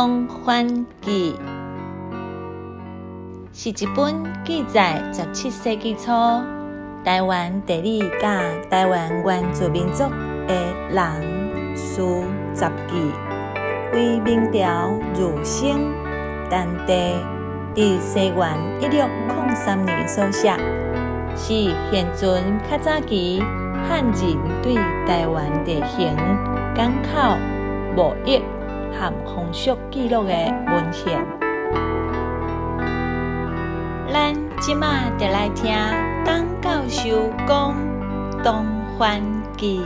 东番记》，是一本记载17世纪初台湾地理佮台湾原住民族的人事杂记，为明朝儒生陈第佇西元1603年所寫，是現存較早期漢人對台灣地形、港口、貿易和風俗記錄的文獻。咱這馬就來聽董教授講《東番記》。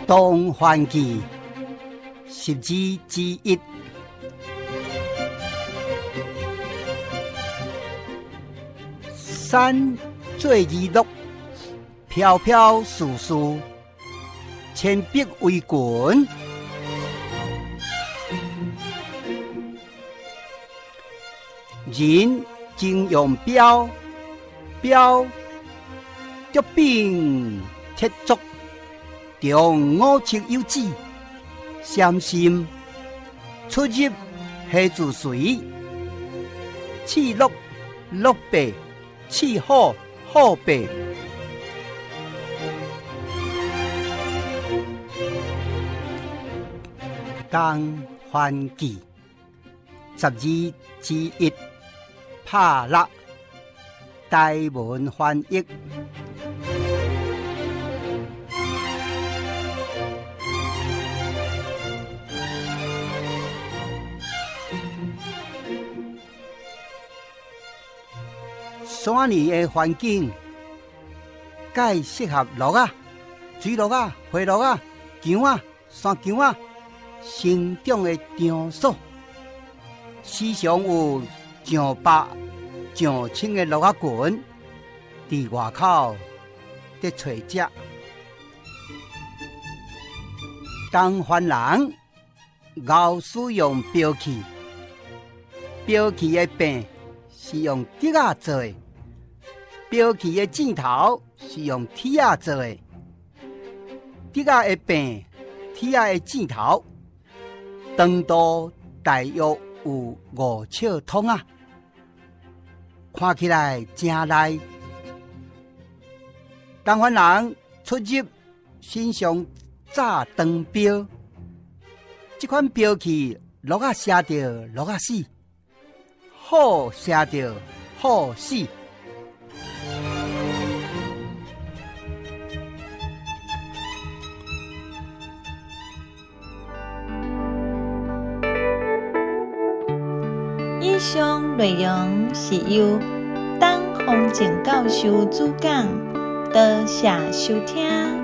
《東番記》十字之一，山做日落，飘飘树树，千壁为群。人真用镖，镖竹柄铁足。长5尺有指，三心出入何自随？刺鹿鹿白，刺虎虎白。东番记十字之一，拍蜡台文翻译。山里的环境，介适合鹿仔、水鹿仔、灰鹿仔、姜仔、山姜仔生长的场所。时常有上百、上千的鹿仔群伫外口伫找食。东番人熬使用标器，标器的柄是用竹仔做的。标器的箭头是用铁仔做的，竹仔的柄、铁仔的箭头，长度大约有5尺通啊，看起来真利。东番人出入身上扎长镖，这款标器鹿仔射著鹿仔死，虎射著虎死。以上內容是由董宏正教授主講，多謝收聽。